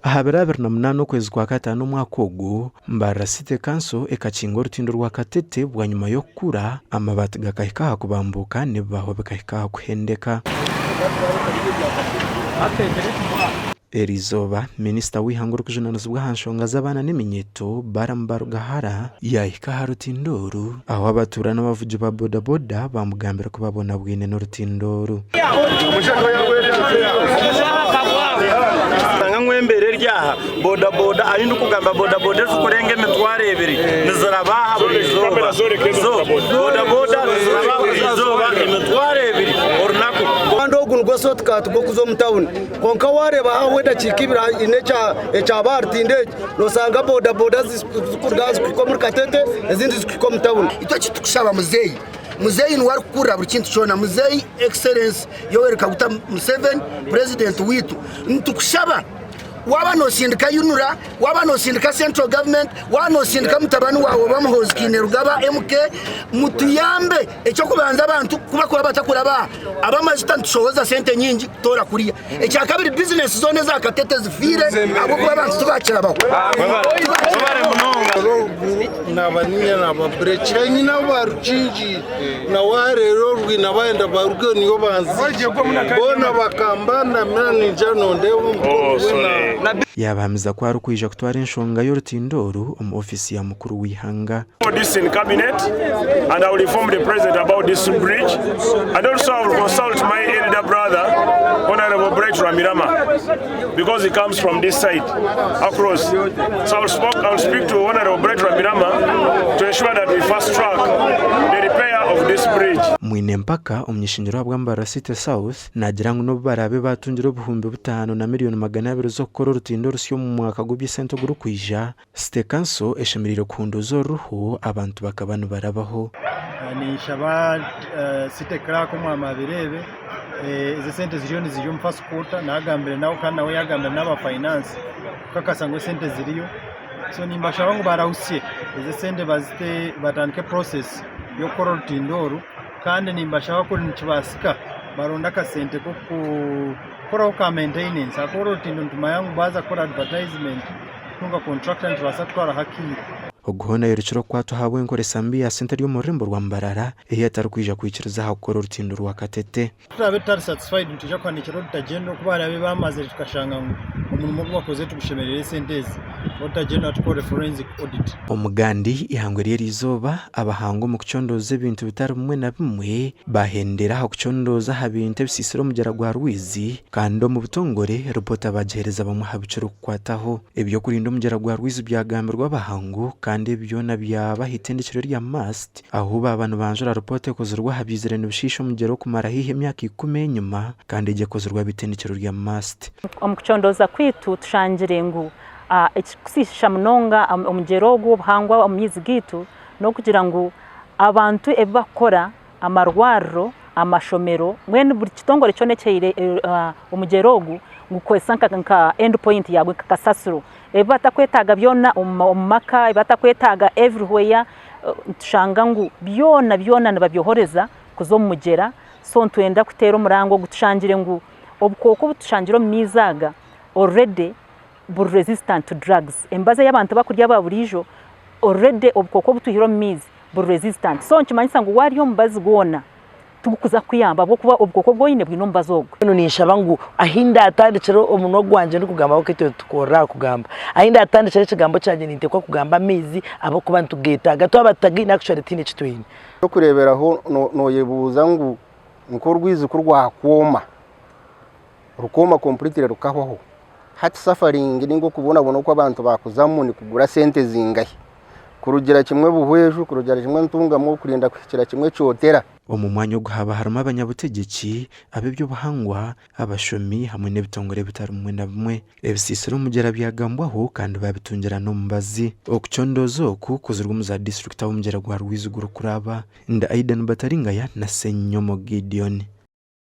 Aha biro 28 okwezi kwa kataano omwaka ogu, Mbarara City Council ekakinga orutindo rwa Katete bwanyima y'okukura, amabaati gakahika aha kubambuuka n'ebibaaho bikahika aha kuhendeka. Eriizooba, minisita w'eihanga orikujunaanizibwa aha nshonga z'abaana n'eminyeeto, Balaam Barugahara, yaahika aha rutindo oru, ahu abatuura n'abavugi ba bodaboda baamugambira ku babonabwine n'orutindo oru. Nshanga ngu embeera eri aha, bodaboda ahu ndikugamba bodaboda ezirikurenga 2000 niziraba aha buri izooba. So bodaboda niziraba aha buri izooba 2000 orunaku. Kandi ogu nigwo shortcut gw'okuza omu tawuni. Kwonka waareeba hahwaho edakiika ibiri haine ekyaba aha rutindo egi, noshanga bodaboda zirikuruga aha zikuhika omuri Katete ezindi zikuhika omu tawuni. Itwe eki tukushaba muzeeyi, muzeeyi niwe arikukurira buri kintu kyona, muzeeyi Excellence Yoweri Kaguta Museveni purezidenti waitu, nitukushaba waaba nosindika UNRA, waaba nosindika Central Government, waaba nosindika mutabani waawe oba Muhoozi Kainerugaba MK, mutuyambe. Eky'okubanza abantu ku bakuba batakuraba aha, ab'amajuta nitushohoza sente nyingi kutoora kuriya. Ekyakabiri bizinesi zoona eza Katete zifiire ahabw'okuba abantu tibakirabaho. Naba niinya nababurekera nyine abu barukingiire na wareera orwina bayenda barugeho niyo banziire boona bakambandamira ningira nondeeba omukono gwena. Yaabahamiza ku arikwija kutwara enshonga y'orutindo oru omu ofiisi ya mukuru w'eihanga. This in cabinet and I will inform the president about this bridge and also I will consult my elder brother Honorable Bright Rwamirama because he comes from this side across. So I will, spoke, I will speak to Honorable Bright Rwamirama to ensure that we fast track the repair of this bridge. Mwine Mpaka, omuny'ishengyero ahabwa Mbarara City South, naagira ngu n'obu baraabe baatungire 5200 z'okukora orutindo orusya omu mwaka gw'eby'esente ogurikwija, City Council eshemereire kuhunduuza oruruhu abantu bakaba nibarabaho. Ninshaba City Clerk Omwami abireebe, ezi esente ziriyo nizirya omu first quarter, nagambire nawe kandi nawe yagambire n'aba finance kukakasa ngu esente ziriyo. So nimbashaba ngu barahusye ezi esente bazite batandike process y'okukora orutindo oru kandi nimbashaba kuri nikibaasika baronde akasente k'okukoraho ka maintenance ahakuba oru orutindo nitumanya ngu baaza kukora advertisement Kutunga kontrakita nikibaasa kutwaraho akaire. Ogu hoona ayorekire okukwatwa ahabw'enkoresa mbi ya sente eri omu rurembo rwa Mbarara ei atarikwija kwikiriza aha kukora orutindo rwa Katete. Ku turaabe tutari satisfied nitwija kuhandiikira Auditor General ku baraabe baamazire tukashanga ngu omurimo ogu bakozire tigushemereire esente ezi, Auditor General atukorere forensic audit. Omugandi eihangwe ry'eriizooba, abahanga omu kucondooza ebintu bitari bimwe na bimwe bahendera aha kucondooza aha bintu ebisiisire omugyera gwa Rwizi kandi omu butongore ripoota baagiheereza bamwe aha bikirikukwataho. Eby'okurinda omugyera gwa Rwizi byagambirwa abahangu kandi ebi byona byaba aha itendekero rya MUST ahu baaba nibanjura ripoota ekozirwe aha byizire nibishiisha omugyera okumara haihi emyaka ikumi enyima kandi egi ekozirwe ab'itendekero rya MUST. Omu kucondooza kwaitu tushangire ngu ekirikusiisha munonga omugyera ogu obuhangwa omu maizi gaitu n'okugira ngu abantu ebi barikukora, amarwariro, amashomero, mbwenu buri kitongore kyona ekihaire omugyera ogu nigukozesa nka end point yaagwo nka kasasiro. Ebi batakwetaaga byona omu maka, ebi batakwetaaga everywhere, nitushanga ngu byona byona nibabyohoreza kuza omu mugyera, so nitwenda kuteera omuranga ogu tushangire ngu obukooko obu tushangire omu maizi aga already buri resistant to drugs. Emibazi ei abantu barikurya aba buriijo already obukooko obu twihire omu maizi buri resistant. So nikimanyisa ngu waarya omubazi gwona tigukuza kukuyamba ahabw'okuba obukooko obu oine bwine omubazi ogwo. Mbwenu ninshaba ngu ahi ndatandikire omunwa gwangye ndikugamba ahabw'okuba itwe nitukorera aha kugamba, ahi ndatandikire ekigambo kyangye ninteekwa kugamba amaizi ahabw'okuba nitugeetaaga twaba tutagaine actually tihaine eki twine. Eky'okureeberaho nooyebuuza ngu nk'orwizi ku rwakwoma, rukooma completely rukahwaho, hati suffering ninga okubonabona oku abantu baakuzamu nikugura sente zingahi? Kurugira kimwe Buhweju, kurugira kimwe Ntungamo kurinda kuhikira kimwe Kyotera. Omu mwanya ogu haaba harimu abanyabutegyeki, ab'eby'obuhangwa, abashomi hamwe n'ebitongore ebitari bimwe na bimwe. Ebisiisire omugyera byagambwaho kandi baabitungira n'omubazi. Okucondooza oku kuzirwe omu za disiturikiti ahu omugyera gwa Rwizi gurikuraba. Ndi Aidan Bataringaya na Ssenyomo Gideon.